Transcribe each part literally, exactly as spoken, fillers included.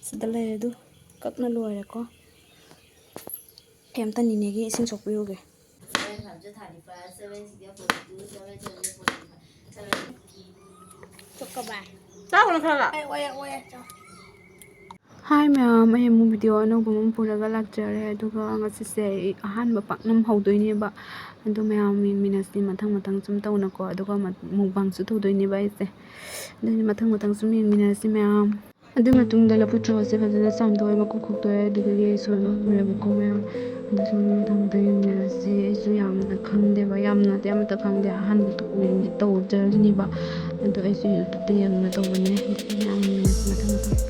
ꯁꯤꯗ ꯂꯩꯔꯦ ꯑꯗꯨ, ꯀꯛꯅ ꯂꯣꯏꯔꯦꯀꯣ꯫ ꯑꯩ ꯑꯝꯇ ꯅꯤꯅꯦꯒꯤ ꯏꯁꯤꯡ ꯁꯣꯛꯄꯤꯔꯨꯒꯦ꯫ ꯆꯥꯎꯅ ꯈꯔ ꯈꯔ꯫ ꯍꯥꯏ ꯃꯌꯥꯝ, ꯑꯩ ꯑꯃꯨꯛ ꯚꯤꯗꯤꯑꯣ ꯑꯅꯧꯕ ꯑꯃ ꯄꯨꯔꯒ ꯂꯥꯛꯆꯔꯦ꯫ ꯑꯗꯨꯒ ꯉꯁꯤꯁꯦ ꯑꯩ ꯑꯍꯥꯟꯕ ꯄꯥꯛꯅꯝ ꯍꯧꯗꯣꯏꯅꯦꯕ꯫ ꯑꯗꯣ ꯃꯌꯥꯝ ꯌꯦꯡꯃꯤꯟꯅꯁꯤ ꯃꯊꯪ ꯃꯊꯪ ꯁꯨꯝ ꯇꯧꯅꯀꯣ꯫ ꯑꯗꯨꯒ ꯃ-, ꯃꯨꯛꯕꯥꯡꯁꯨ ꯇꯧꯗꯣꯏꯅꯦꯕ ꯑꯩꯁꯦ꯫ ꯑꯗꯨꯗꯤ ꯃꯊꯪ ꯃꯊꯪ ꯁꯨꯝ ꯌꯦꯡꯃꯤꯟꯅꯁꯤ ꯃꯌꯥꯝ꯫ ꯑꯗꯨ ꯃꯇꯨꯡꯗ ꯂꯐꯨ ꯊ꯭ꯔꯣꯁꯦ ꯐꯖꯅ ꯆꯥꯝꯊꯣꯛꯑꯦ, ꯃꯀꯨ ꯈꯣꯛꯇꯣꯛꯑꯦ, ꯑꯗꯨꯗꯒꯤ ꯑꯩ ꯁꯣꯏꯕ ꯍꯧꯔꯦꯕꯀꯣ ꯃꯌꯥꯝ꯫ ꯑꯗꯨ ꯁꯨꯝ ꯃꯊꯪ ꯃꯊꯪ ꯌꯦꯡꯃꯤꯟꯅꯔꯁꯤ꯫ ꯑꯩꯁꯨ ꯌꯥꯝꯅ ꯈꯪꯗꯦꯕ, ꯌꯥꯝꯅꯗꯤ ꯑꯃꯠꯇ ꯈꯪꯗꯦ, ꯑꯍꯥꯟꯕ ꯇꯧꯖꯔꯤꯅꯦꯕ꯫ ꯑꯗꯣ ꯑꯩꯁꯨ ꯌꯨꯇ꯭ꯌꯨꯕꯇ ꯌꯦꯡꯉꯒ ꯇꯧꯕꯅꯦ꯫ ꯑꯗꯨꯗꯤ ꯃꯌꯥꯝ ꯌꯦꯡꯃꯤꯟꯅꯁꯤ ꯃꯊꯪ ꯃꯊꯪ꯫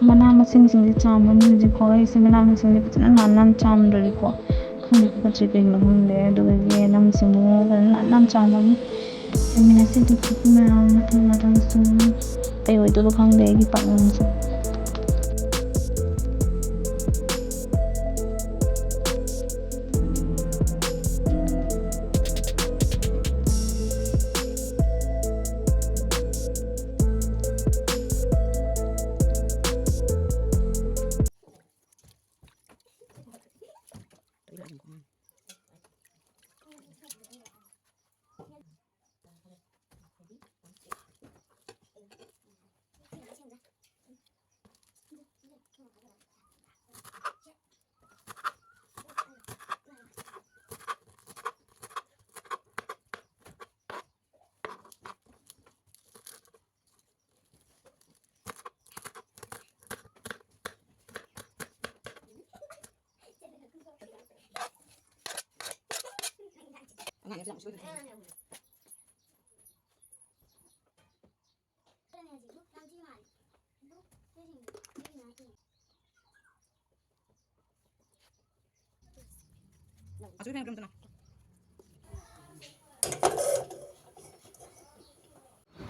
ꯃꯅꯥ ꯃꯁꯤꯡꯁꯤꯡꯁꯦ ꯆꯥꯝꯃꯅꯤ ꯍꯧꯖꯤꯛꯐꯥꯎ꯫ ꯑꯩꯁꯦ ꯃꯅꯥ ꯃꯁꯤꯡꯁꯦ ꯐꯖꯅ ꯅꯥꯟꯅ ꯅꯥꯟꯅ ꯆꯥꯝꯗ꯭ꯔꯗꯤꯀꯣ ꯈꯪꯗꯦ ꯀꯣꯛꯀꯁꯦ ꯀꯩꯅꯣ ꯈꯪꯗꯦ꯫ ꯑꯗꯨꯒ ꯌꯦꯟ ꯑꯃꯁꯦ ꯑꯃꯨꯛ ꯐꯖꯅ ꯅꯥꯟꯅ ꯅꯥꯟꯅ ꯆꯥꯝꯃꯅꯤ꯫ ꯌꯦꯡꯃꯤꯟꯅꯁꯤ ꯑꯗꯨꯗꯤ ꯃꯌꯥꯝ ꯃꯊꯪ ꯃꯊꯪ ꯁꯨꯝ ꯀꯩ ꯑꯣꯏꯗꯣꯏꯅꯣ ꯈꯪꯗꯦ ꯑꯩꯒꯤ ꯄꯥꯛꯅꯝꯁꯦ꯫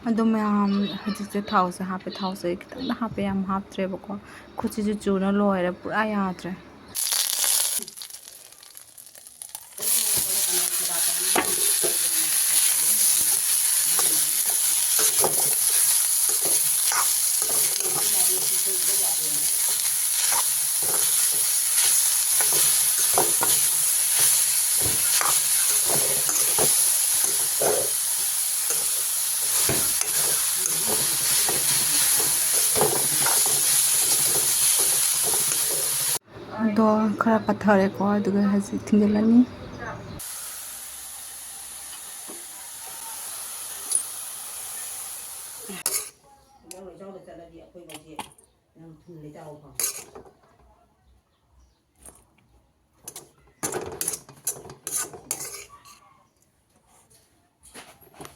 ꯑꯗꯨ ꯃꯌꯥꯝ ꯍꯧꯖꯤꯛꯁꯦ ꯊꯥꯎꯁꯦ ꯍꯥꯞꯄꯦ꯫ ꯊꯥꯎꯁꯦ ꯈꯤꯇꯪꯗ ꯍꯥꯞꯄꯦ, ꯌꯥꯝ ꯍꯥꯞꯇ꯭ꯔꯦꯕꯀꯣ꯫ ꯈꯨꯠꯁꯤꯁꯨ ꯆꯨꯅ ꯂꯣꯏꯔꯦ, ꯄꯨꯔꯥ ꯌꯥꯗ꯭ꯔꯦ꯫ ꯑꯗꯣ ꯈꯔ ꯄꯠꯊꯔꯦꯀꯣ, ꯑꯗꯨꯒ ꯍꯧꯖꯤꯛ ꯊꯤꯡꯖꯤꯜꯂꯅꯤ꯫ ꯅꯪ ꯂꯣꯏ ꯆꯥꯎꯗ ꯆꯠꯂꯗꯤ ꯑꯩꯈꯣꯏ ꯃꯁꯦ ꯅꯪ ꯊꯨꯝ ꯂꯩ ꯆꯥꯎ ꯐꯪ꯫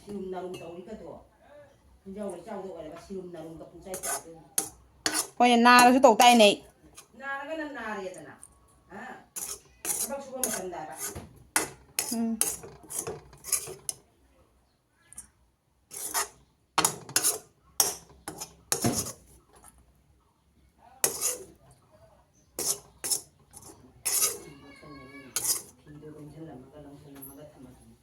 ꯁꯤꯔꯨꯝ ꯅꯥꯔꯨꯝ ꯇꯧꯔꯤꯒꯗꯣ ꯍꯤꯟꯖꯥꯡ ꯂꯩꯆꯥꯎꯗ ꯑꯣꯏꯔꯒ ꯁꯤꯔꯨꯝ ꯅꯥꯔꯨꯝꯒ ꯄꯨꯡꯆꯥꯏ ꯆꯥꯏꯗꯣꯏꯅꯤ꯫ ꯍꯣꯏꯅꯦ, ꯅꯥꯔꯁꯨ ꯇꯧ ꯇꯥꯏꯅꯦ꯫ ꯅꯥꯔꯒꯅ ꯅꯥꯔꯦꯗꯅ꯫ ꯍꯥ? ꯊꯕꯛ ꯁꯨꯕ ꯃꯇꯝꯗ ꯍꯥꯏꯕ꯫ ꯎꯝ꯫ ꯐꯤꯗꯣ ꯂꯣꯝꯁꯤꯜꯂꯝꯃꯒ, ꯂꯣꯝꯁꯤꯜꯂꯝꯃꯒ ꯊꯝꯃꯁꯤꯅꯦ꯫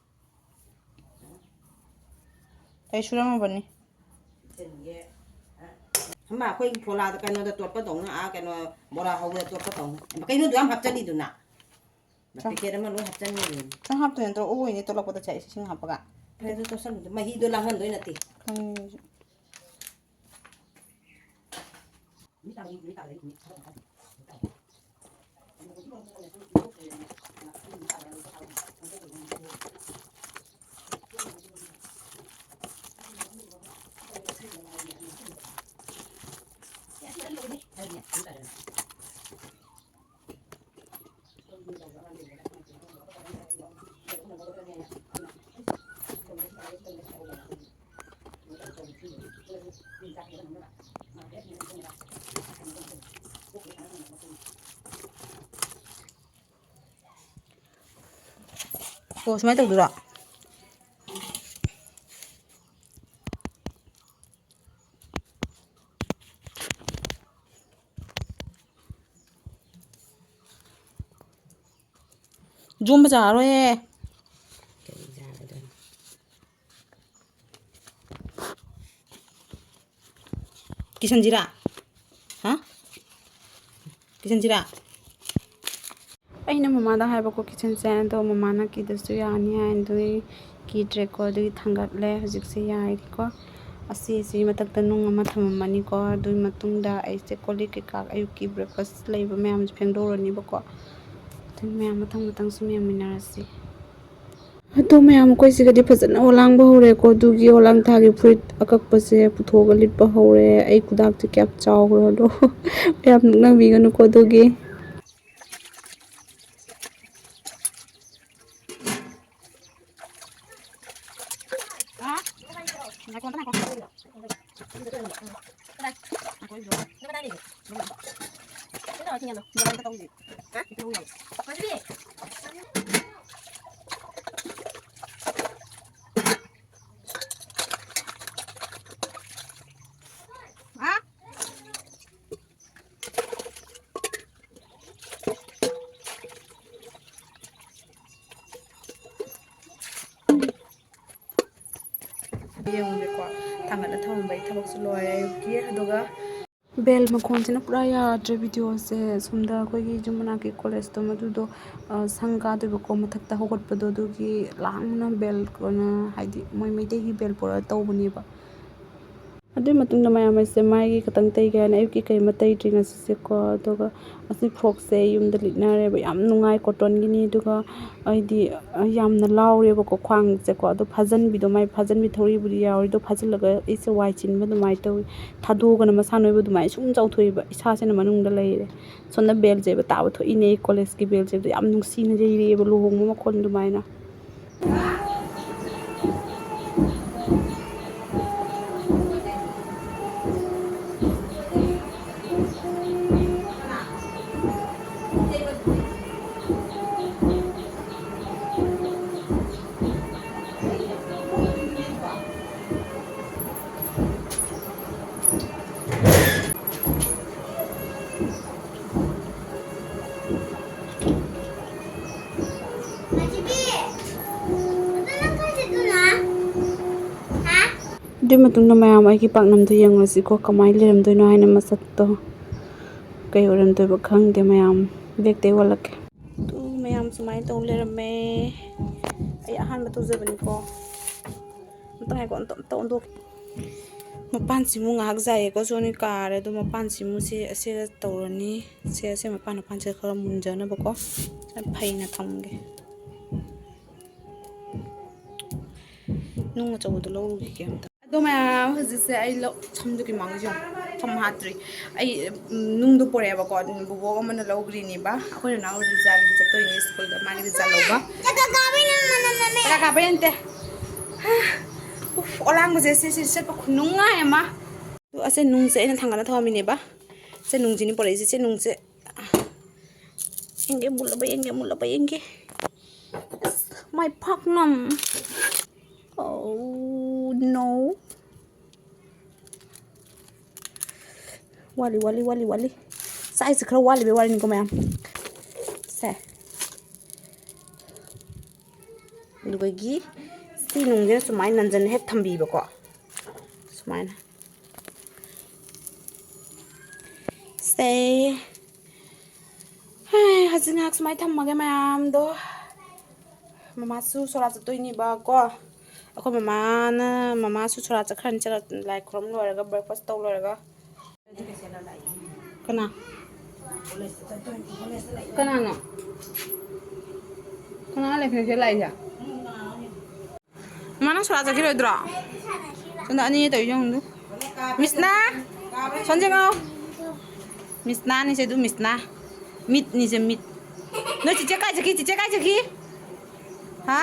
ꯑꯩ ꯁꯨꯔꯝꯃꯕꯅꯤ꯫ ꯁꯤꯠꯆꯟꯒꯦ꯫ ꯑꯃ ꯑꯩꯈꯣꯏꯒꯤ ꯐꯣꯂꯥꯗ ꯀꯩꯅꯣꯗ ꯇꯣꯠꯄꯗꯧꯅ, ꯑꯥ, ꯀꯩꯅꯣ, ꯕꯣꯔꯥ ꯍꯧꯕꯗ ꯇꯣꯠꯄꯗꯧꯅ꯫ ꯀꯩꯅꯣꯗꯨ ꯌꯥꯝ ꯍꯥꯞꯆꯜꯂꯤꯗꯨꯅ? ꯆꯥ-, ꯄꯦꯀꯦꯠ ꯑꯃ ꯂꯣꯏ ꯍꯥꯞꯆꯟꯈ꯭ꯔꯦꯅꯦ꯫ ꯆꯥ ꯍꯥꯞꯇꯣꯏ ꯅꯠꯇ꯭ꯔꯣ? ꯑꯣꯏꯅꯦ ꯇꯣꯠꯂꯛꯄꯗ ꯆꯥꯏ, ꯏꯁꯤꯡ ꯍꯥꯞꯄꯒ꯫ ꯐꯔꯦ, ꯑꯗꯨ ꯇꯣꯠꯁꯜꯂꯨꯗ, ꯃꯍꯤꯗꯣ ꯂꯥꯡꯍꯟꯗꯣꯏ ꯅꯠꯇꯦ꯫ ꯈꯪꯉꯦ ꯑꯩꯁꯨ꯫ ꯑꯣ, ꯁꯨꯃꯥꯏꯅ ꯇꯧꯗꯣꯏꯔꯣ? ꯌꯣꯝꯕ ꯌꯥꯔꯣꯏꯍꯦ꯫ ꯀꯤꯁꯟꯁꯤꯔꯥ? ꯍꯥ? ꯀꯤꯁꯟꯁꯤꯔꯥ? ꯑꯩꯅ ꯃꯃꯥꯗ ꯍꯥꯏꯕꯀꯣ, ꯀꯤꯁꯟꯁꯦ, ꯑꯗꯣ ꯃꯃꯥꯅ ꯀꯤꯗꯁꯨ ꯌꯥꯅꯤ ꯍꯥꯏ, ꯑꯗꯨꯒꯤ ꯀꯤꯗ꯭ꯔꯦꯀꯣ, ꯑꯗꯨꯒꯤ ꯊꯥꯡꯒꯠꯂꯦ꯫ ꯍꯧꯖꯤꯛꯁꯦ ꯌꯥꯏꯔꯦꯀꯣ꯫ ꯑꯁꯤꯁꯤ ꯃꯊꯛꯇ ꯅꯨꯡ ꯑꯃ ꯊꯝꯃꯝꯃꯅꯤꯀꯣ꯫ ꯑꯗꯨꯒꯤ ꯃꯇꯨꯡꯗ ꯑꯩꯁꯦ ꯀꯣꯜ ꯂꯤꯛ ꯀꯩꯀꯥ, ꯑꯌꯨꯛꯀꯤ ꯕ꯭ꯔꯦꯛꯐꯥꯁ ꯂꯩꯕ ꯃꯌꯥꯝꯁꯦ ꯐꯦꯡꯗꯣꯛꯎꯔꯅꯤꯕꯀꯣ꯫ ꯑꯗꯨ ꯃꯌꯥꯝ ꯃꯊꯪ ꯃꯊꯪ ꯁꯨꯝ ꯌꯦꯡꯃꯤꯟꯅꯔꯁꯤ꯫ ꯑꯗꯣ ꯃꯌꯥꯝ, ꯑꯩꯈꯣꯏ ꯁꯤꯒꯗꯤ ꯐꯖꯅ ꯑꯣꯂꯥꯡꯕ ꯍꯧꯔꯦꯀꯣ꯫ ꯑꯗꯨꯒꯤ ꯑꯣꯂꯥꯡ ꯊꯥꯒꯤ ꯐꯨꯔꯤꯠ ꯑꯀꯛꯄꯁꯦ ꯄꯨꯊꯣꯛꯑꯒ ꯂꯤꯠꯄ ꯍꯧꯔꯦ꯫ ꯑꯩ ꯈꯨꯗꯥꯛꯇꯤ ꯀꯌꯥꯝ ꯆꯥꯎꯈ꯭ꯔꯕꯅꯣ꯫ ꯌꯥꯝ ꯅꯣꯛꯅꯕꯤꯒꯅꯨꯀꯣ ꯑꯗꯨꯒꯤ꯫ ꯌꯦꯡꯉꯨꯅꯦꯀꯣ, ꯊꯥꯡꯒꯠꯂ ꯊꯝꯃꯝꯕꯒꯤ ꯊꯕꯛꯁꯨ ꯂꯣꯏꯔꯦ ꯑꯌꯨꯛꯀꯤ꯫ ꯑꯗꯨꯒ ꯕꯦꯜ ꯃꯈꯣꯟꯁꯤꯅ ꯄꯨꯔꯥ ꯌꯥꯗ꯭ꯔꯦ ꯚꯤꯗꯤꯑꯣꯁꯦ꯫ ꯁꯣꯝꯗ ꯑꯩꯈꯣꯏꯒꯤ ꯌꯨꯝ ꯃꯅꯥꯛꯀꯤ ꯀꯣꯂꯦꯖꯇꯣ, ꯃꯗꯨꯗꯣ, ꯑ, ꯁꯪ ꯀꯥꯗꯣꯏꯕꯀꯣ, ꯃꯊꯛꯇ ꯍꯧꯒꯠꯄꯗꯣ, ꯑꯗꯨꯒꯤ ꯂꯥꯡꯅ ꯕꯦꯜ, ꯀꯩꯅꯣ, ꯍꯥꯏꯗꯤ ꯃꯣꯏ ꯃꯩꯇꯩꯒꯤ ꯕꯦꯜ ꯄꯨꯔꯒ ꯇꯧꯕꯅꯦꯕ꯫ ꯑꯗꯨꯒꯤ ꯃꯇꯨꯡꯗ ꯃꯌꯥꯝ ꯑꯩꯁꯦ ꯃꯥꯏꯒꯤ ꯈꯛꯇꯪ ꯇꯩꯒꯦ ꯍꯥꯏꯅ ꯑꯌꯨꯛꯀꯤ ꯀꯩꯝꯃ ꯇꯩꯗ꯭ꯔꯤ ꯉꯁꯤꯁꯦꯀꯣ꯫ ꯑꯗꯨꯒ ꯑꯁꯤ ꯐ꯭ꯔꯣꯛꯁꯦ ꯑꯩ ꯌꯨꯝꯗ ꯂꯤꯠꯅꯔꯦꯕ, ꯌꯥꯝ ꯅꯨꯡꯉꯥꯏ, ꯀꯣꯇꯟꯒꯤꯅꯤ꯫ ꯑꯗꯨꯒ ꯑꯩꯗꯤ, ꯑ, ꯌꯥꯝꯅ ꯂꯥꯎꯔꯦꯕꯀꯣ ꯈ꯭ꯋꯥꯡꯁꯦꯀꯣ꯫ ꯑꯗꯣ ꯐꯥꯖꯟꯕꯤꯗꯣ, ꯃꯥꯏ ꯐꯥꯖꯟꯕꯤ ꯊꯧꯔꯤꯕꯨꯗꯤ ꯌꯥꯎꯔꯤ, ꯑꯗꯣ ꯐꯥꯖꯤꯜꯂꯒ ꯑꯩꯁꯦ ꯋꯥꯏ ꯆꯤꯟꯕ ꯑꯗꯨꯃꯥꯏꯅ ꯇꯧꯋꯤ꯫ ꯊꯥꯗꯣꯛꯑꯒꯅ ꯃꯁꯥ ꯅꯣꯏꯕ ꯑꯗꯨꯃꯥꯏꯅ ꯁꯨꯝ ꯆꯥꯎꯊꯣꯛꯏꯕ, ꯏꯁꯥꯁꯤꯅ ꯃꯅꯨꯡꯗ ꯂꯩꯔꯦ꯫ ꯁꯣꯝꯗ ꯕꯦꯜꯁꯦꯕ ꯇꯥꯕ ꯊꯣꯛꯏꯅꯦ, ꯑꯩ ꯀꯣꯂꯦꯖꯀꯤ ꯕꯦꯜꯁꯦꯕ ꯌꯥꯝ ꯅꯨꯡꯁꯤꯅ ꯌꯩꯔꯛꯑꯦꯕ, ꯂꯨꯍꯣꯡꯕ ꯃꯈꯣꯟ ꯑꯗꯨꯃꯥꯏꯅ꯫ ꯑꯗꯨꯒꯤ ꯃꯇꯨꯡꯗ ꯃꯌꯥꯝ ꯑꯩꯒꯤ ꯄꯥꯛꯅꯝꯗꯣ ꯌꯦꯡꯉꯁꯤꯀꯣ, ꯀꯃꯥꯏꯅ ꯂꯩꯔꯝꯗꯣꯏꯅꯣ ꯍꯥꯏꯅ ꯃꯁꯛꯇꯣ꯫ ꯀꯩ ꯑꯣꯏꯔꯝꯗꯣꯏꯕ ꯈꯪꯗꯦ ꯃꯌꯥꯝ꯫ ꯕꯦꯛꯇꯩ ꯑꯣꯜꯂꯛꯀꯦ꯫ ꯑꯗꯨ ꯃꯌꯥꯝ ꯁꯨꯃꯥꯏꯅ ꯇꯧ ꯂꯩꯔꯝꯃꯦ꯫ ꯑꯩ ꯑꯍꯥꯟꯕ ꯇꯧꯖꯕꯅꯤꯀꯣ꯫ ꯑꯝꯇ ꯉꯥꯏꯈꯣ, ꯑꯝꯇ, ꯑꯝꯇ ꯑꯣꯟꯊꯣꯛꯀꯦ꯫ ꯃꯄꯥꯟꯁꯤꯃꯨꯛ ꯉꯥꯏꯍꯥꯛ ꯖꯥꯏꯌꯦꯀꯣ, ꯁꯣꯝꯒꯤ ꯀꯥꯔꯦ꯫ ꯑꯗꯣ ꯃꯄꯥꯟꯁꯤꯃꯨꯛ ꯁꯤ, ꯑꯁꯤꯒ ꯇꯧꯔꯅꯤ꯫ ꯁꯦ, ꯑꯁꯤ ꯃꯄꯥꯟ, ꯃꯄꯥꯟꯁꯦ ꯈꯔ ꯃꯨꯟꯖꯅꯕꯀꯣ꯫ ꯐꯩꯅ ꯊꯝꯒꯦ꯫ ꯅꯨꯡ ꯑꯆꯧꯕꯗꯣ ꯂꯧꯔꯨꯈꯤꯒꯦ ꯑꯝꯇ꯫ ꯑꯗꯣ ꯃꯌꯥꯝ, ꯍꯧꯖꯤꯛꯁꯦ ꯑꯩ ꯂꯧ-, ꯁꯝꯗꯨꯒꯤ ꯃꯥꯡꯁꯦ ꯌꯦꯡꯉꯣ꯫ ꯁꯝ ꯍꯥꯠꯇ꯭ꯔꯤ꯫ ꯑꯩ, ꯎꯝ, ꯅꯨꯡꯗꯣ ꯄꯨꯔꯛꯑꯦꯕꯀꯣ, ꯕꯣꯕꯣꯛ ꯑꯃꯅ ꯂꯧꯈ꯭ꯔꯤꯅꯦꯕ꯫ ꯑꯩꯈꯣꯏ ꯅꯅꯥꯎ ꯔꯤꯖꯥꯜꯒꯤ ꯆꯠꯇꯣꯏꯅꯦ ꯁ꯭ꯀꯨꯜꯗ, ꯃꯥꯒꯤ ꯔꯤꯖꯥꯜ ꯂꯧꯕ꯫ ꯆꯀꯥ ꯀꯥꯕꯩ ꯅꯠꯇꯦ꯫ ꯍꯥ, ꯎꯐ, ꯑꯣꯂꯥꯡꯕꯁꯦ ꯁꯤ, ꯁꯤ ꯆꯠꯄ ꯈꯨꯅꯨꯡꯉꯥꯏ ꯑꯃ꯫ ꯑꯗꯣ ꯑꯁꯦ ꯅꯨꯡꯁꯦ ꯑꯩꯅ ꯊꯥꯡꯒꯠꯂ ꯊꯝꯃꯝꯃꯤꯅꯦꯕ꯫ ꯁꯦ ꯅꯨꯡꯁꯤꯅꯤ ꯄꯨꯔꯛꯏꯁꯦ, ꯁꯦ ꯅꯨꯡꯁꯦ꯫ ꯌꯦꯡꯒꯦ, ꯃꯨꯜꯂꯕ ꯌꯦꯡꯒꯦ, ꯃꯨꯜꯂꯕ ꯌꯦꯡꯒꯦ꯫ ꯑꯁ, ꯃꯥꯏ ꯄꯥꯛꯅꯝ꯫ Oh, no. ꯋꯥꯠꯂꯤ, ꯋꯥꯠꯂꯤ, ꯋꯥꯠꯂꯤ, ꯋꯥꯠꯂꯤ꯫ Size ꯈꯔ ꯋꯥꯠꯂꯤꯕꯩ ꯋꯥꯔꯤꯅꯤꯀꯣ, ꯃꯌꯥꯝ꯫ ꯁꯦ꯫ ꯑꯗꯨꯗꯒꯤ ꯁꯤ ꯅꯨꯡꯁꯤꯅ ꯁꯨꯃꯥꯏꯅ ꯅꯟꯖꯟꯅ ꯍꯦꯛ ꯊꯝꯕꯤꯕꯀꯣ꯫ ꯁꯨꯃꯥꯏꯅ꯫ ꯁꯦ꯫ ꯍꯩ, ꯍꯧꯖꯤꯛ ꯉꯥꯏꯍꯥꯛ ꯁꯨꯃꯥꯏꯅ ꯊꯝꯃꯒꯦ ꯃꯌꯥꯝꯗꯣ꯫ ꯃꯃꯥꯁꯨ ꯁꯣꯔꯥ ꯆꯠꯇꯣꯏꯅꯦꯕꯀꯣ꯫ ꯑꯩꯈꯣꯏ ꯃꯃꯥꯅ, ꯃꯃꯥꯁꯨ ꯁꯣꯔꯥ ꯆꯠꯈ꯭ꯔꯅꯤ, ꯆꯠꯂ-, ꯂꯥꯏ ꯈꯨꯔꯨꯝ ꯂꯣꯏꯔꯒ, breakfast ꯇꯧ ꯂꯣꯏꯔꯒ꯫ ꯀꯅꯥ? ꯀꯅꯥꯅꯣ? ꯀꯅꯥ ꯂꯩꯈ꯭ꯔꯒꯦ ꯂꯥꯛꯏꯁꯦ? ꯃꯃꯥ, ꯅꯪ ꯁꯣꯔꯥ ꯆꯠꯈꯤꯔꯣꯏꯗ꯭ꯔꯣ? ꯁꯣꯝꯗ ꯑꯅꯤ ꯇꯧꯔꯤ ꯌꯦꯡꯉꯨ꯫ ꯃꯤꯁꯅꯥ! ꯁꯣꯝ ꯌꯦꯡꯉꯣ꯫ ꯃꯤꯁꯅꯥꯅꯤꯁꯦ ꯑꯗꯨ, ꯃꯤꯁꯅꯥ꯫ ꯃꯤꯠꯅꯤꯁꯦ, ꯃꯤꯠ꯫ ꯅꯣꯏ ꯆꯤꯆꯦ ꯀꯥꯏ ꯆꯠꯈꯤ? ꯆꯤꯆꯦ ꯀꯥꯏ ꯆꯠꯈꯤ? ꯍꯥ?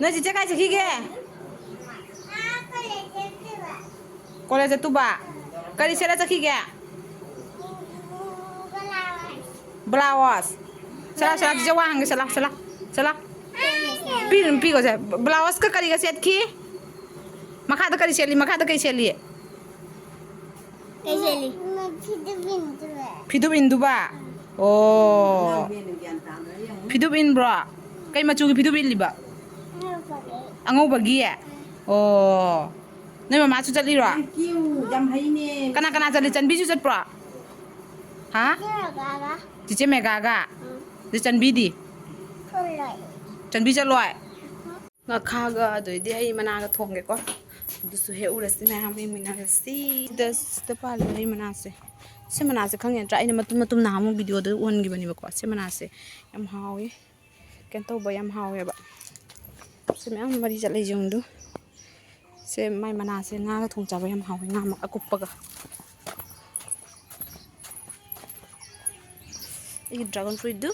ꯅꯣꯏ ꯆꯤꯆꯦ ꯀꯥꯏ ꯆꯠꯈꯤꯒꯦ? ꯀꯣꯂꯦꯖ ꯆꯠꯇꯨꯕ? ꯀꯔꯤ ꯁꯦꯠꯂ ꯆꯠꯈꯤꯒꯦ? ꯕ꯭ꯂꯥꯎꯁ꯫ ꯁꯦ ꯂꯥꯎ, ꯁꯦ ꯂꯥꯎ, ꯆꯤꯆꯦ ꯋꯥ ꯍꯪꯒꯦ, ꯁꯦ ꯂꯥꯎ, ꯁꯦ ꯂꯥꯎ, ꯁꯦ ꯂꯥꯎ꯫ ꯄꯤꯔꯨꯅꯨ, ꯄꯤꯈꯣꯁꯦ꯫ ꯕ꯭ꯂꯥꯎꯁꯀ ꯀꯔꯤꯒ ꯁꯦꯠꯈꯤ? ꯃꯈꯥꯗ ꯀꯔꯤ ꯁꯦꯠꯂꯤ? ꯃꯈꯥꯗ ꯀꯔꯤ ꯁꯦꯠꯂꯤ? ꯀꯩ ꯁꯦꯠꯂꯤ? ꯐꯤꯗꯨꯞ ꯏꯟꯗꯨꯕ? ꯑꯣ꯫ ꯐꯤꯗꯨꯞ ꯏꯟꯕ꯭ꯔꯣ? ꯀꯩ ꯃꯆꯨꯒꯤ ꯐꯤꯗꯨꯞ ꯏꯜꯂꯤꯕ? ꯑꯉꯧꯕꯒꯤ꯫ ꯑꯣ, ꯅꯣꯏ ꯃꯃꯥꯁꯨ ꯆꯠꯂꯤꯔꯣ? Thank you, ꯌꯥꯝ ꯍꯩꯅꯦ꯫ ꯀꯅꯥ ꯀꯅꯥ ꯆꯠꯂꯤ? ꯆꯟꯕꯤꯁꯨ ꯆꯠꯄ꯭ꯔꯣ? ꯍꯥ? ꯆꯤꯆꯦ ꯃꯦꯒꯥꯒ? ꯎꯝ꯫ ꯑꯗꯨ ꯆꯟꯕꯤꯗꯤ? ꯆꯠꯂꯣꯏ꯫ ꯆꯟꯕꯤ ꯆꯠꯂꯣꯏ? ꯉꯥꯈꯥꯒ ꯑꯗꯩꯗꯤ ꯍꯩ ꯃꯅꯥꯒ ꯊꯣꯡꯒꯦꯀꯣ꯫ ꯑꯗꯨꯁꯨ ꯍꯦꯛ ꯎꯔꯁꯤ, ꯃꯌꯥꯝ ꯌꯦꯡꯃꯤꯟꯅꯔꯁꯤ꯫ ꯁꯤꯗ, ꯁꯤꯗ ꯄꯥꯜꯂꯤ ꯍꯩ ꯃꯅꯥꯁꯦ꯫ ꯁꯤ ꯃꯅꯥꯁꯦ ꯈꯪꯉꯦ ꯅꯠꯇ꯭ꯔꯥ? ꯑꯩꯅ ꯃꯇꯨꯝ ꯃꯇꯨꯝ ꯅꯍꯥꯟꯃꯨꯛ ꯚꯤꯗꯤꯑꯣꯗ ꯎꯍꯟꯈꯤꯕꯅꯦꯕꯀꯣ꯫ ꯁꯤ ꯃꯅꯥꯁꯦ ꯌꯥꯝ ꯍꯥꯎꯋꯤ꯫ ꯀꯩꯅꯣ ꯇꯧꯕ ꯌꯥꯝ ꯍꯥꯎꯋꯦꯕ꯫ ꯁꯤ ꯃꯌꯥꯝ ꯃꯔꯤ ꯆꯠꯂꯦ ꯌꯦꯡꯗꯨ꯫ ꯁꯦ ꯃꯥꯏ ꯃꯅꯥꯁꯦ ꯉꯥꯒ ꯊꯣꯡ ꯆꯥꯕ ꯌꯥꯝ ꯍꯥꯎꯋꯦ, ꯉꯥ ꯑꯀꯨꯞꯄꯒ꯫ ꯑꯩꯒꯤ dragon fruitꯗꯨ꯫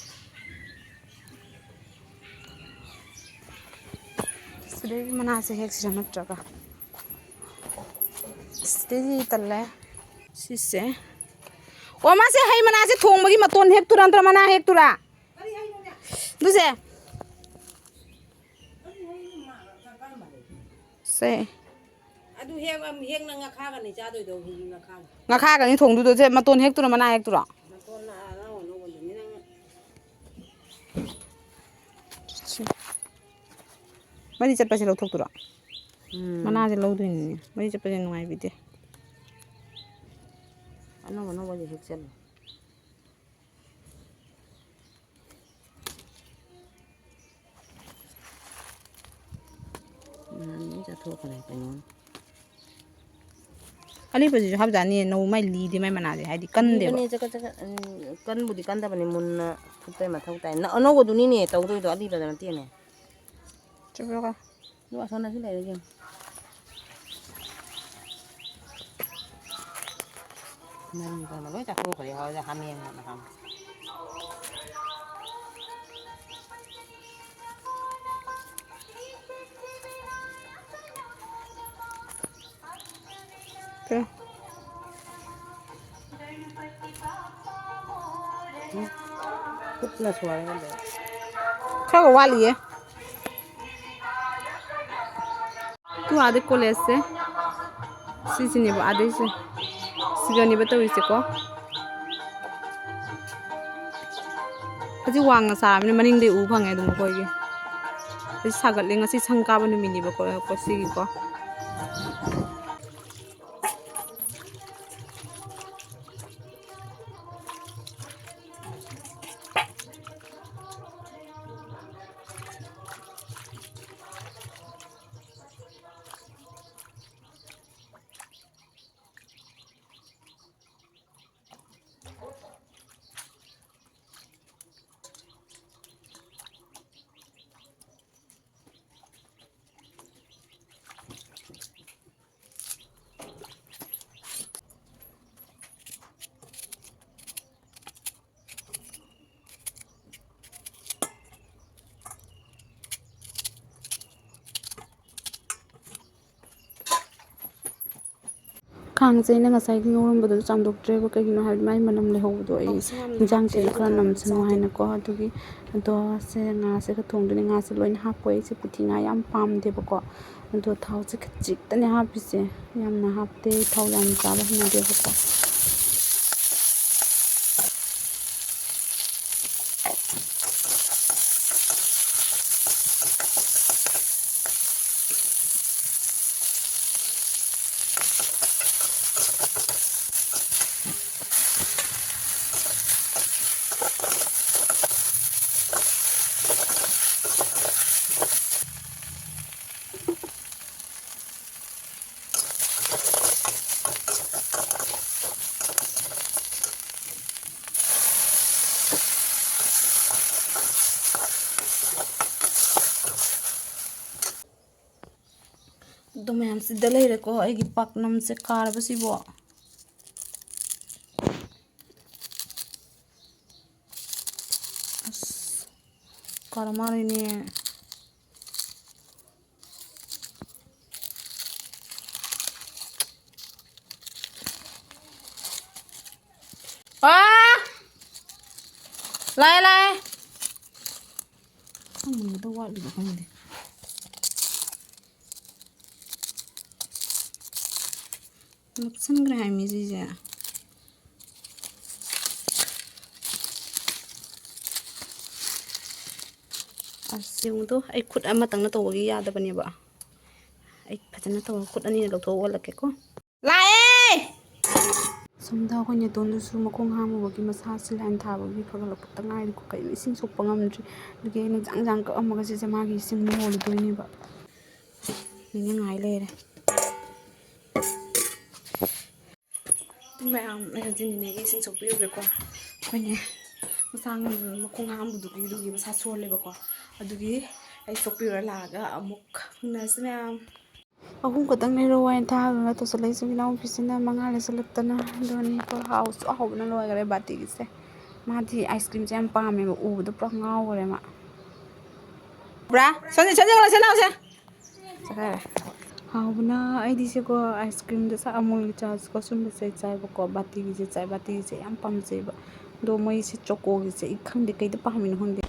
ꯁꯤꯗꯩ ꯃꯅꯥꯁꯦ ꯍꯦꯛꯁꯤꯔꯥ ꯅꯠꯇ꯭ꯔꯒ? ꯁꯤꯗꯩꯗꯤ ꯇꯜꯂꯦ꯫ ꯁꯤꯁꯦ꯫ ꯑꯣ, ꯃꯥꯁꯦ ꯍꯩ ꯃꯅꯥꯁꯦ ꯊꯣꯡꯕꯒꯤ ꯃꯇꯣꯟ ꯍꯦꯛꯇꯨꯔꯥ ꯅꯠꯇ꯭ꯔ ꯃꯅꯥ ꯍꯦꯛꯇꯨꯔꯥ? ꯑꯗꯨꯁꯦ꯫ ꯁꯦ꯫ ꯑꯗꯨ ꯍꯦꯛ-, ꯍꯦꯛꯅ ꯉꯥꯈꯥꯒꯅꯤ ꯆꯥꯗꯣꯏꯗꯣ, ꯉꯥꯈꯥꯒ꯫ ꯉꯥꯈꯥꯒꯅꯤ ꯊꯣꯡꯗꯣꯏꯗꯣ꯫ ꯁꯦ, ꯃꯇꯣꯟ ꯍꯦꯛꯇꯨꯔꯥ ꯃꯅꯥ ꯍꯦꯛꯇꯨꯔꯥ? ꯃꯇꯣꯟ ꯑꯅꯧ ꯑꯅꯧꯕꯗꯨꯅꯤ ꯅꯪ꯫ ꯁꯦ꯫ ꯃꯔꯤ ꯆꯠꯄꯁꯦ ꯂꯧꯊꯣꯛꯇꯣꯏꯔꯣ? ꯎꯝ꯫ ꯃꯅꯥꯁꯦ ꯂꯧꯗꯣꯏꯅꯤꯅꯦ꯫ ꯃꯔꯤ ꯆꯠꯄꯁꯦ ꯅꯨꯡꯉꯥꯏꯕꯤꯗꯦ꯫ ꯑꯅꯧ ꯑꯅꯧꯕꯁꯦ ꯍꯦꯛꯆꯜꯂꯨ꯫ ꯅꯍꯥꯟ ꯂꯣꯏ ꯆꯥꯊꯣꯛꯈ꯭ꯔꯦ ꯀꯩꯅꯣ꯫ ꯑꯂꯤꯕꯁꯤꯁꯨ ꯍꯥꯞꯖꯥꯅꯤ, ꯅꯧ ꯃꯥꯏ ꯂꯤꯗꯦ ꯃꯥꯏ ꯃꯅꯥꯁꯦ, ꯍꯥꯏꯗꯤ ꯀꯟꯗꯦꯕ꯫ ꯂꯤꯕꯅꯦ, ꯆꯀꯠ ꯆꯀꯠ, ꯎꯝ, ꯀꯟꯕꯨꯗꯤ ꯀꯟꯗꯕꯅꯤ, ꯃꯨꯟꯅ ꯐꯨꯠꯄꯩ ꯃꯊꯧ ꯇꯥꯏ꯫ ꯅ-, ꯑꯅꯧꯕꯗꯨꯅꯤꯅꯦ ꯇꯧꯗꯣꯏꯗꯣ, ꯑꯂꯤꯕꯗ ꯅꯠꯇꯦꯅꯦ꯫ ꯆꯠꯂꯣꯀꯣ꯫ ꯑꯗꯨ ꯑꯁꯣꯝꯗꯁꯨ ꯂꯩꯔꯦ ꯌꯦꯡꯉꯨ꯫ ꯃꯔꯤ ꯄꯨꯝꯕ ꯂꯣꯏ ꯆꯥꯊꯣꯛꯈ꯭ꯔꯦ, ꯍꯣꯏ, ꯍꯥꯃꯦꯡꯅ ꯅꯍꯥꯟ꯫ ꯀꯩ? ꯎꯝ꯫ ꯀꯨꯞꯅ ꯁꯣꯏꯔꯒ ꯂꯩ꯫ ꯈꯔ ꯋꯥꯠꯂꯤꯌꯦ꯫ ꯇꯨ ꯑꯥꯗꯩ ꯀꯣꯂꯦꯖꯁꯦ ꯁꯤꯁꯤꯅꯦꯕ, ꯑꯥꯗꯩꯁꯦ ꯁꯤꯒꯅꯦꯕ ꯇꯧꯔꯤꯁꯦꯀꯣ꯫ ꯍꯧꯖꯤꯛ ꯋꯥꯡꯅ ꯁꯥꯔꯕꯅꯤꯅ ꯃꯅꯤꯡꯗꯩ ꯎ ꯐꯪꯉꯦ ꯑꯗꯨꯝ ꯑꯩꯈꯣꯏꯒꯤ꯫ ꯍꯧꯖꯤꯛ ꯁꯥꯒꯠꯂꯦ꯫ ꯉꯁꯤ ꯁꯪ ꯀꯥꯕ ꯅꯨꯃꯤꯠꯅꯦꯕꯀꯣ, ꯀꯣ ꯁꯤꯒꯤꯀꯣ꯫ ꯈꯥꯡꯁꯦ ꯑꯩꯅ ꯉꯁꯥꯏꯒꯤ ꯉꯧꯔꯝꯕꯗꯨꯁꯨ ꯆꯥꯝꯗꯣꯛꯇ꯭ꯔꯦꯕ, ꯀꯩꯒꯤꯅꯣ ꯍꯥꯏꯕꯗꯤ ꯃꯥꯏ ꯃꯅꯝ ꯂꯩꯍꯧꯕꯗꯣ꯫ ꯑꯩ ꯊꯥꯎꯁꯦ ꯌꯥꯝꯅ ꯏꯟꯖꯥꯡꯁꯦ ꯍꯥꯞꯇꯦ, ꯈꯔ ꯑꯗꯨꯅ ꯅꯝꯁꯅꯨ ꯆꯥꯗꯦ꯫ ꯍꯥꯏꯅꯀꯣ꯫ ꯑꯗꯨꯒꯤ ꯑꯗꯣ ꯁꯦ ꯉꯥꯁꯦ ꯈꯔ ꯊꯣꯡꯗꯣꯏꯅꯦ꯫ ꯉꯥꯁꯦ ꯂꯣꯏꯅ ꯍꯥꯞꯄꯣꯏ꯫ ꯑꯩꯁꯦ ꯄꯨꯊꯤ ꯉꯥ ꯌꯥꯝ ꯄꯥꯝꯗꯦꯕꯀꯣ꯫ ꯑꯗꯣ ꯊꯥꯎꯁꯦ ꯈꯖꯤꯛꯇꯅꯦ ꯍꯥꯞꯄꯤꯁꯦ, ꯌꯥꯝꯅ ꯍꯥꯞꯇꯦ꯫ ꯊꯥꯎ ꯌꯥꯝ ꯆꯥꯕ ꯍꯩꯅꯗꯦꯕꯀꯣ꯫ ꯑꯗꯨ ꯃꯌꯥꯝꯁꯤꯗ ꯂꯩꯔꯦꯀꯣ ꯑꯩꯒꯤ ꯄꯥꯛꯅꯝꯁꯦ꯫ ꯀꯥꯔꯕꯁꯤꯕꯣ? ꯑꯁ, ꯀꯥꯔ ꯃꯥꯜꯂꯦꯅꯦ꯫ ꯑꯥ! ꯂꯥꯛꯑꯦ, ꯂꯥꯛꯑꯦ꯫ ꯈꯪꯗꯦ, ꯃꯨꯟꯒꯗꯧ ꯋꯥꯠꯂꯤꯕ ꯈꯪꯗꯦ꯫ ꯅꯞꯁꯟꯈ꯭ꯔꯦ ꯍꯥꯏꯃꯤ ꯁꯤꯁꯦ꯫ ꯑꯁ, ꯌꯦꯡꯉꯨꯗꯣ, ꯑꯩ ꯈꯨꯠ ꯑꯃꯇꯪꯅ ꯇꯧꯕꯒꯤ ꯌꯥꯗꯕꯅꯦꯕ꯫ ꯑꯩ ꯐꯖꯅ ꯇꯧꯔꯒ ꯈꯨꯠ ꯑꯅꯤꯅ ꯂꯧꯊꯣꯛꯑ ꯑꯣꯜꯂꯛꯀꯦꯀꯣ꯫ ꯂꯥꯛꯑꯦ! ꯁꯣꯝꯗ ꯑꯩꯈꯣꯏ ꯅꯦꯇꯣꯟꯗꯨꯁꯨ ꯃꯈꯣꯡ ꯍꯥꯝꯃꯨꯕꯒꯤ ꯃꯁꯥ saline ꯊꯥꯕꯒꯤ ꯐꯒꯠꯂꯛꯄꯗ ꯉꯥꯏꯔꯤꯀꯣ꯫ ꯀꯩꯅꯣ, ꯏꯁꯤꯡ ꯁꯣꯛꯄ ꯉꯝꯗ꯭ꯔꯤ꯫ ꯑꯗꯨꯒꯤ ꯑꯩꯅ ꯖꯥꯡ ꯖꯥꯡ ꯀꯛꯑꯝꯃꯒ ꯁꯤꯁꯦ ꯃꯥꯒꯤ ꯏꯁꯤꯡ ꯍꯣꯜꯂꯨꯗꯣꯏꯅꯦꯕ꯫ ꯅꯤꯅꯦ ꯉꯥꯏ ꯂꯩꯔꯦ꯫ ꯃꯌꯥꯝ, ꯑꯩ ꯍꯧꯖꯤꯛ ꯅꯤꯅꯦꯒꯤ ꯏꯁꯤꯡ ꯁꯣꯛꯄꯤꯔꯨꯒꯦꯀꯣ꯫ ꯑꯩꯈꯣꯏꯅꯦ ꯃꯁꯥ ꯉꯝ-, ꯃꯈꯣꯡ ꯍꯥꯝꯕꯗꯨꯒꯤ ꯑꯗꯨꯒꯤ ꯃꯁꯥ ꯁꯣꯜꯂꯦꯕꯀꯣ꯫ ꯑꯗꯨꯒꯤ ꯑꯩ ꯁꯣꯛꯄꯤꯔꯨꯔ ꯂꯥꯛꯑꯒ ꯑꯃꯨꯛ ꯎꯅꯁꯤ ꯃꯌꯥꯝ꯫ ꯑꯍꯨꯝ ꯈꯛꯇꯪ ꯂꯩꯔꯣ ꯍꯥꯏꯅ ꯊꯥꯈ꯭ꯔꯒ ꯇꯧꯁꯜꯂꯛꯏꯁꯦ ꯏꯅꯥꯎꯄꯤꯁꯤꯅ ꯃꯉꯥ ꯂꯩꯁꯜꯂꯛꯇꯅ꯫ ꯑꯗꯨꯅꯤꯀꯣ, ꯍꯥꯎꯁꯨ ꯍꯥꯎꯕꯅ ꯂꯣꯏꯈꯔꯦ ꯕꯥꯇꯤꯒꯤꯁꯦ꯫ ꯃꯥꯗꯤ ice creamꯁꯦ ꯌꯥꯝ ꯄꯥꯝꯃꯦꯕ, ꯎꯕꯗ ꯄꯨꯔꯥ ꯉꯥꯎꯈꯔꯦ ꯃꯥ꯫ ꯕ꯭ꯔꯥ, ꯁꯟꯖꯤ, ꯁꯟꯖꯤ, ꯂꯥꯎꯁꯦ, ꯂꯥꯎꯁꯦ꯫ ꯆꯠꯈ꯭ꯔꯦ꯫ ꯍꯥꯎꯕꯅ ꯑꯩꯗꯤ ꯁꯤꯀꯣ ice creamꯗ ꯁꯥ ꯑꯃꯨꯜꯒꯤ ꯆꯥꯁꯤꯀꯣ ꯁꯨꯝꯕꯁꯦ ꯆꯥꯏꯕꯀꯣ, ꯕꯥꯇꯤꯒꯤꯁꯦ ꯆꯥꯏ, ꯕꯥꯇꯤꯒꯤꯁꯦ ꯌꯥꯝ ꯄꯥꯝꯖꯩꯕ꯫ ꯑꯗꯣ ꯃꯣꯏꯁꯦ ꯆꯣꯀꯣꯒꯤꯁꯦ ꯑꯩ ꯈꯪꯗꯦ ꯀꯩꯗ ꯄꯥꯝꯃꯤꯅꯣ ꯈꯪꯗꯦ꯫